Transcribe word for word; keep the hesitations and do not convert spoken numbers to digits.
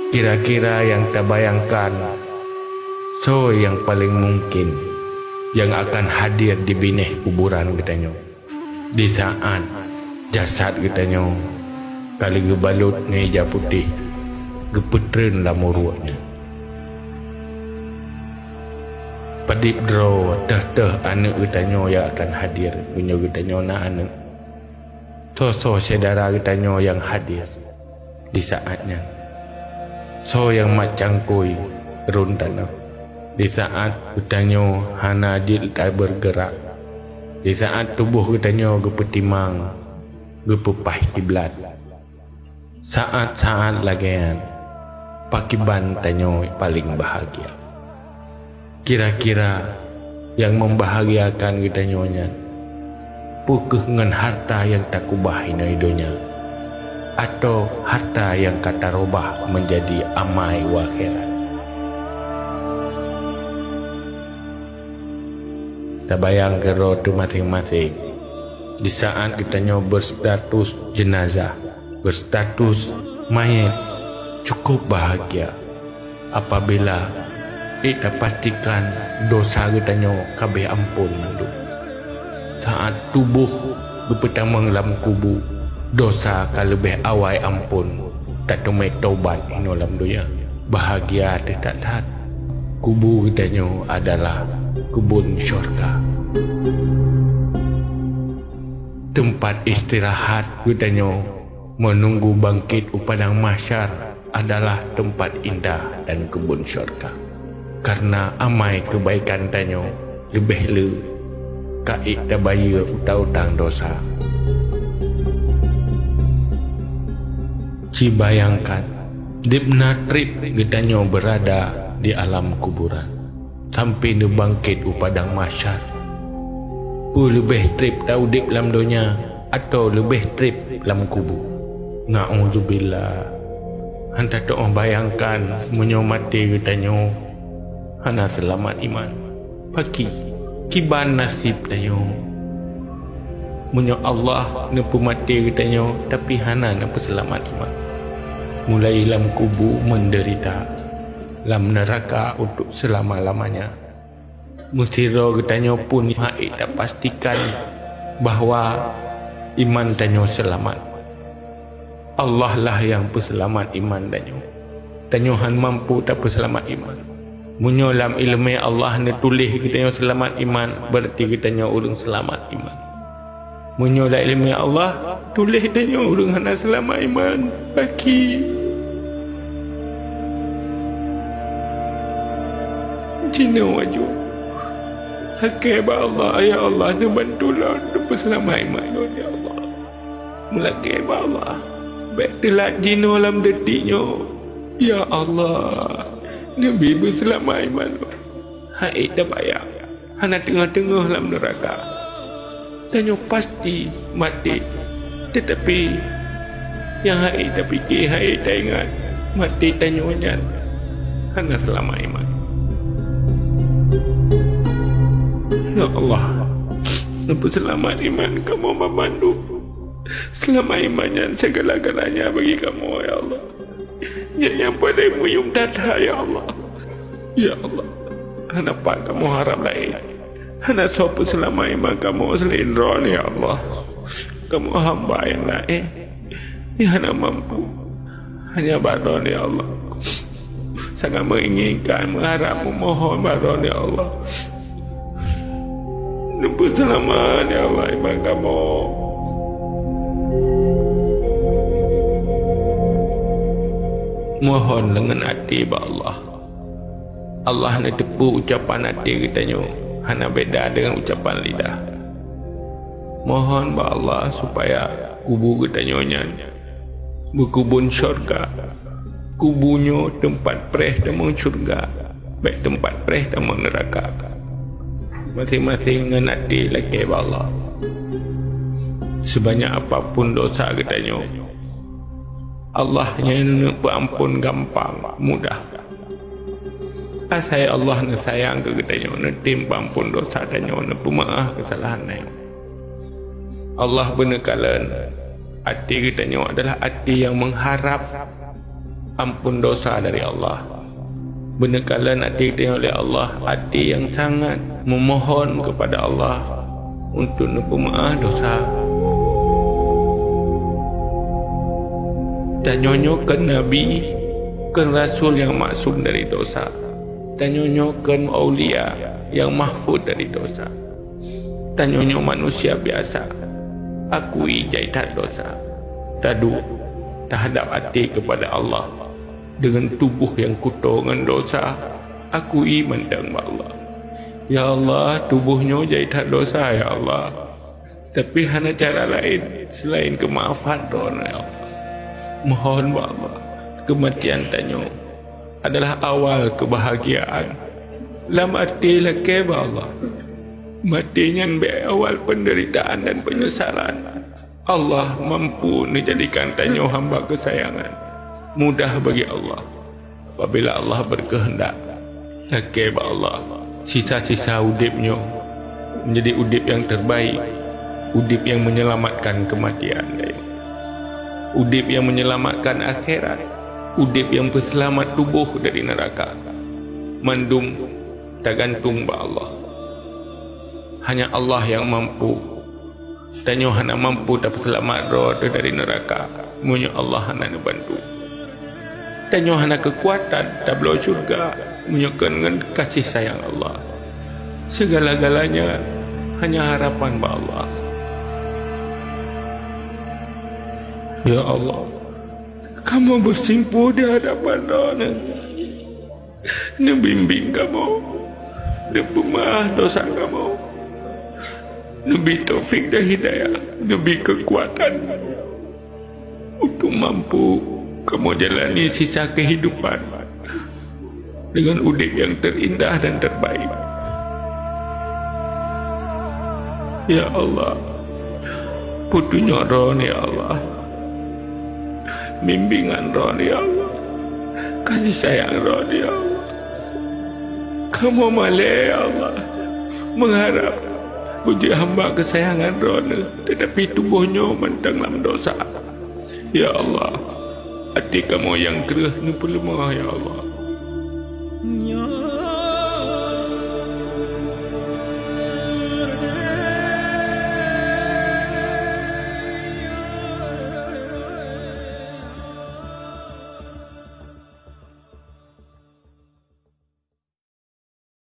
Kira-kira nyang tabayangkan, soe nyang paleng mungken nyang akan hadir di binéh kuburan geutanyoe, di saát jasad geutanyoe ka lheueh geubalot ngon ija putéh, geupeutreun lam uruek nyan? Padub droe teuh-teuh aneuëk geutanyoe nyang akan hadir, meunyoe geutanyoe na aneuëk? Soe-soe syedara geutanyoe nyang hadir di saát nyan? Soe nyang mat cangkôi rhon tanoh di saát geutanyoe hana jeuet tabeurgeurak, di saát tuboh geutanyoe geupeutimang, geupeupaih kiblat? Saát-saát lagée nyan, pakriban tanyoe paleng bahagia? Kira-kira nyang membahagiakan geutanyoe nyan, peu kheueh ngon harta nyang takeubah inoe donya, atawa harta nyang ka tarubah meunjadi amai u akhirat? Tabayang keudroe teuh maséng-maséng, di saát geutanyoe berstatus jenazah, berstatus manyét, cukup bahagia apabila ék tapastikan dosa geutanyoe ka abéh amphon mandum. Saát tuboh geupeutamong lam kubu, dosa ka leubeh awai amphon, tateumé tobat inoe lam donya. Bahagia teuh that-that! Kubu geutanyoe adalah keubon syurga. Teumpat istirahat geutanyoe meununggu bangkét u padang mahsyar adalah teumpat indah dan keubon syurga. Kareuna amai keubaikan tanyoe leubeh le ka ék tabayeue utang-utang dosa. Cibayangkan, dubna treb geutanyoe beurada di alam kuburan, sampoe neubangkét u padang mahsyar. Peu leubeh treb taudeb lam donya atawa leubeh treb lam kubu? Na'udzubillah! Hana tatu'oh bayangkan meunyoe maté geutanyoe hana seulamat iman. Pakri, kiban naseb tanyoe meunyoe Allah neupeumaté geutanyoe tapi hana neupeuseulamat iman? Mulai lam kubu meudeurita, lam neuraka untuk seulama-lamanya. Meusidroe geutanyoe pun hana tapastikan bahwa iman tanyoe seulamat. Allah lah nyang peuseulamat iman tanyoe. Tanyoe hana mampu tapeuseulamat iman. Meunyoe lam iéleumé Allah neutuléh geutanyoe seulamat iman, beurati geutanyoe ureuëng seulamat iman. Meunyoe lam iéleumé Allah tuléh tanyoe ureuëng hana seulamat iman, pakri jinoe aju. Lakée bak Allah, ya Allah, neubantu lôn neupeuseulamat iman lôn, ya Allah. Meulakée bak Allah, bék teulat jinoe lam detik nyoe. Ya Allah, neubi beuseulamat iman lôn. Hana tabayang, hana teungoh-teungoh lam neuraka. Tanyoe pasti maté, teutapi nyang hana tapike, hana taingat, maté tanyoe nyan hana seulamat iman. Ya Allah, neupeuseulamat iman kamoe banmandum. Seulamat iman nyan sigala-galanya bagi kamoe, ya Allah. Nyan nyang paleng meuyuem that-that, ya Allah. Ya Allah, hana pat kamoe harab laén. Hana soe peuseulamat iman kamoe seulaén Droeneuh, ya Allah. Kamoe hamba nyang laén nyang hana mampu. Hanya bak Droeneuh, ya Allah. Sangat meuinginkan, meuharab, meumohon bak Droeneuh, ya Allah. Neupeuseulamat, ya Allah, iman kamoe. Mohon leungon até bak Allah. Allah neuteupeue ucapan até geutanyoe, hana beda deungon ucapan lidah. Mohon bak Allah supaya kubu geutanyoe nyan beukeubon syurga. Kubu nyoe teumpat preh tamong syurga, bék teumpat preh tamong neuraka. Maséng-maséng ngon até lakée bak Allah. Sibanyak apapun dosa geutanyoe, Allah nyan neupeuamphon gampang, mudah. Asai Allah neusayang keu geutanyoe, neutem peuamphon dosa tanyoe, neupeumeuáh keusalahan tanyoe. Allah beuneukalon até geutanyoe adalah até nyang meuharab Amphon dosa dari Allah. Beuneukalon até tanyoe lé Allah, até nyang sangat meumohon keupada Allah untuk neupeumeu'ah dosa. Tanyoe nyoe kon nabi, kon rasul nyang maksum dari dosa. Tanyoe nyoe kon aulia nyang mahfuz dari dosa. Tanyoe nyoe manusia biasa, akui jai that dosa. Taduek, tahadab até keupada Allah deungon tuboh nyang kuto ngon dosa, akui mantong bak Allah. Ya Allah, tuboh nyoe jai that dosa, ya Allah. Tapi hana cara laén seulaén keumaafan Droeneuh, ya Allah. Mohon bak Allah, keumatian tanyoe adalah awal keubahgiaan. Lam até lakée bak Allah, maté nyan bék awal peundeuritaan dan peunyesalan. Allah mampu neujadikan tanyoe hamba keusayangan. Mudah bagi Allah. Apabila Allah berkehendak, lakée bak Allah, sisa-sisa udeb nyoe menjadi udeb nyang terbaik, udeb nyang menyelamatkan keumatian, udeb nyang menyelamatkan akhirat, udeb nyang peuseulamat tuboh dari neuraka. Mandum tagantung bak Allah. Hanya Allah nyang mampu. Tanyoe hana mampu tapeuseulamat droe teuh dari neuraka meunyoe Allah hana neubantu. Tanyoe hana keukuatan tabloe syeuruga meunyoe kon ngon kasih sayang Allah. Segala-galanya hanya harapan bak Allah. Ya Allah, kamoe beusimpuh di hadapan Droeneuh. Neubimbéng kamoe, neupeumeu'ah dosa kamoe, neubi taufik dan hidayah, neubi keukuatan untuk mampu kamoe jalani sisa keuhidupan deungon udeb nyang teurindah dan terbaik. Ya Allah, peutunyok Droeneuh, ya Allah. Bimbéngan Droeneuh, ya Allah. Kasih sayang Droeneuh, ya Allah. Kamoe malée, ya Allah, meuharab beujeuet hamba keusayangan Droeneuh, teutapi tuboh nyoe mantong lam dosa. Ya Allah, até kamoe nyang kreueh neupeuleumah, ya Allah.